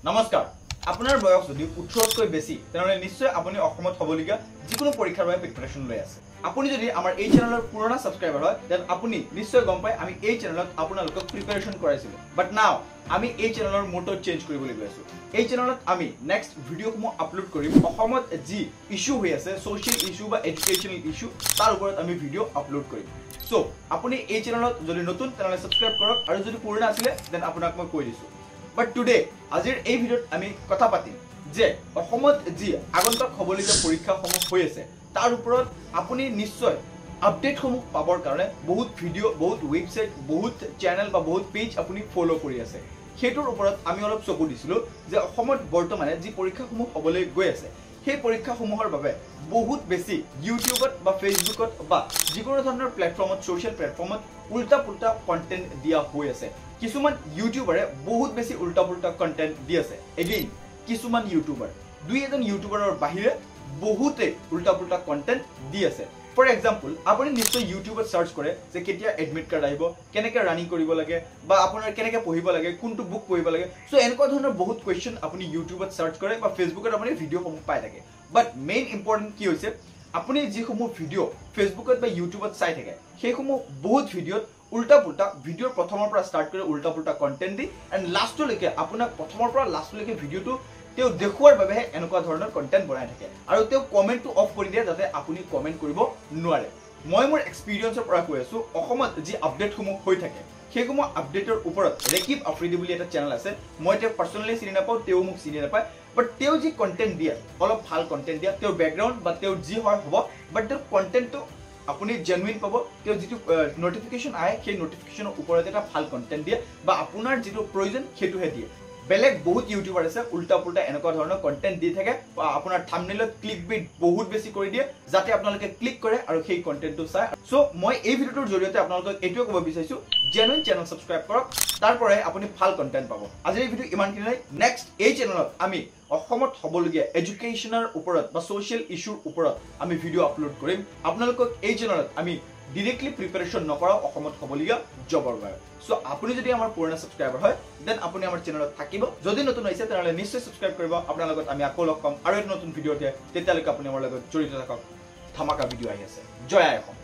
নমস্কাৰ। আপোনাৰ বয়স যদি 18তকৈ বেছি, তেনেহ'লে নিশ্চয় আপুনি অসমত হ'বলগীয়া যিকোনো পৰীক্ষাৰ বাবে প্ৰিপাৰেশ্যন লৈ আছে। আপুনি যদি আমাৰ এই চেনেলৰ পুৰণা ছাবস্ক্ৰাইবাৰ হয়, then আপুনি নিশ্চয় গম পায় আমি এই চেনেলত আপোনালোকক প্ৰিপাৰেশ্যন কৰাইছিলোঁ। বাট নাও আমি এই চেনেলৰ মটো চেঞ্জ কৰিবলৈ গৈ আছোঁ। এই চেনেলত আমি নেক্সট ভিডিঅ'সমূহ আপলোড কৰিম। অসমত যি ইছ্যু হৈ আছে, ছ'চিয়েল ইছ্যু বা এডুকেশ্যনেল ইছ্যু, তাৰ ওপৰত আমি ভিডিঅ' আপলোড কৰিম। চ' আপুনি এই চেনেলত যদি নতুন, তেনেহ'লে ছাবস্ক্ৰাইব কৰক, আৰু যদি পুৰণা আছিলে, then আপোনাক মই কৈ দিছোঁ। বাট টুডে, আজিৰ এই ভিডিঅ'ত আমি কথা পাতিম যে অসমত যি আগন্তুক হ'বলগীয়া পৰীক্ষাসমূহ হৈ আছে, তাৰ ওপৰত আপুনি নিশ্চয় আপডেটসমূহ পাবৰ কাৰণে বহুত ভিডিঅ', বহুত ৱেবছাইট, বহুত চেনেল বা বহুত পেজ আপুনি ফ'ল' কৰি আছে। সেইটোৰ ওপৰত আমি অলপ চকু দিছিলোঁ যে অসমত বৰ্তমানে যি পৰীক্ষাসমূহ হ'বলৈ গৈ আছে, সেই পৰীক্ষাসমূহৰ বাবে বহুত বেছি ইউটিউবত বা ফেচবুকত বা যিকোনো ধৰণৰ প্লেটফৰ্মত, ছ'চিয়েল প্লেটফৰ্মত উল্টা পুল্টা কণ্টেণ্ট দিয়া হৈ আছে। কিছুমান ইউটিউবাৰে বহুত বেছি উল্টা পুল্টা কণ্টেণ্ট দি আছে। এগেইন, কিছুমান ইউটিউবাৰ, দুই এজন ইউটিউবাৰৰ বাহিৰে বহুতে উল্টা পুল্টা কণ্টেণ্ট দি আছে। ফৰ এক্সাম্পল, আপুনি নিশ্চয় ইউটিউবত চাৰ্চ কৰে যে কেতিয়া এডমিট কাৰ্ড আহিব, কেনেকৈ ৰানিং কৰিব লাগে, বা আপোনাৰ কেনেকৈ পঢ়িব লাগে, কোনটো বুক পঢ়িব লাগে। চ' এনেকুৱা ধৰণৰ বহুত কুৱেশ্যন আপুনি ইউটিউবত চাৰ্চ কৰে বা ফেচবুকত আপুনি ভিডিঅ'সমূহ পাই থাকে। বাট মেইন ইম্পৰ্টেণ্ট কি হৈছে, আপুনি যিসমূহ ভিডিঅ' ফেচবুকত বা ইউটিউবত চাই থাকে, সেইসমূহ বহুত ভিডিঅ'ত উল্টা পুল্টা ভিডিঅ'ৰ প্ৰথমৰ পৰা ষ্টাৰ্ট কৰি উল্টা পুল্টা কণ্টেণ্ট দি এণ্ড লাষ্টলৈকে আপোনাক প্ৰথমৰ পৰা লাষ্টলৈকে ভিডিঅ'টো তেওঁ দেখুওৱাৰ বাবেহে এনেকুৱা ধৰণৰ কণ্টেণ্ট বনাই থাকে, আৰু তেওঁ কমেণ্টটো অফ কৰি দিয়ে যাতে আপুনি কমেণ্ট কৰিব নোৱাৰে। মই মোৰ এক্সপিৰিয়েঞ্চৰ পৰা কৈ আছোঁ, অসমত যি আপডেটসমূহ হৈ থাকে, সেইসমূহ আপডেটৰ ওপৰত ৰেকিব আফ্ৰিদি বুলি এটা চেনেল আছে। মই তেওঁক পাৰ্চনেলি চিনি নাপাওঁ, তেওঁ মোক চিনি নাপায়, বাট তেওঁ যি কণ্টেণ্ট দিয়ে, অলপ ভাল কণ্টেণ্ট দিয়ে। তেওঁৰ বেকগ্ৰাউণ্ড বা তেওঁৰ যি হয় হ'ব, বাট তেওঁৰ কণ্টেণ্টটো আপুনি জেনুইন পাব। তেওঁ যিটো নটিফিকেশ্যন আহে, সেই নটিফিকেশ্যনৰ ওপৰত এটা ভাল কণ্টেণ্ট দিয়ে বা আপোনাৰ যিটো প্ৰয়োজন সেইটোহে দিয়ে। বেলেগ বহুত ইউটিউবাৰ আছে, উল্টা পুল্টা এনেকুৱা ধৰণৰ কণ্টেণ্ট দি থাকে, আপোনাৰ থামনেলত ক্লিক বিট বহুত বেছি কৰি দিয়ে যাতে আপোনালোকে ক্লিক কৰে আৰু সেই কণ্টেণ্টটো চায়। চ' মই এই ভিডিঅ'টোৰ জৰিয়তে আপোনালোকক এইটোৱে ক'ব বিচাৰিছোঁ, জেনুইন চেনেল ছাবস্ক্ৰাইব কৰক, তাৰ পৰাই আপুনি ভাল কণ্টেণ্ট পাব। আজিৰ এই ভিডিঅ' ইমানখিনিয়ে। নেক্সট এই চেনেলত আমি অসমত হ'বলগীয়া এডুকেশ্যনৰ ওপৰত বা ছ'চিয়েল ইছ্যুৰ ওপৰত আমি ভিডিঅ' আপলোড কৰিম। আপোনালোকক এই চেনেলত আমি ডিৰেক্টলি প্ৰিপেৰেশ্যন নকৰাও অসমত হ'বলগীয়া জবৰ বাবে। চ' আপুনি যদি আমাৰ পুৰণা ছাবস্ক্ৰাইবাৰ হয়, then আপুনি আমাৰ চেনেলত থাকিব। যদি নতুন হৈছে, তেনেহ'লে নিশ্চয় ছাবস্ক্ৰাইব কৰিব। আপোনাৰ লগত আমি আকৌ লগ পাম আৰু এটা নতুন ভিডিঅ'তে। তেতিয়ালৈকে আপুনি আমাৰ লগত জড়িত থাকক। ধামাকা ভিডিঅ' আহি আছে। জয় আই অসম।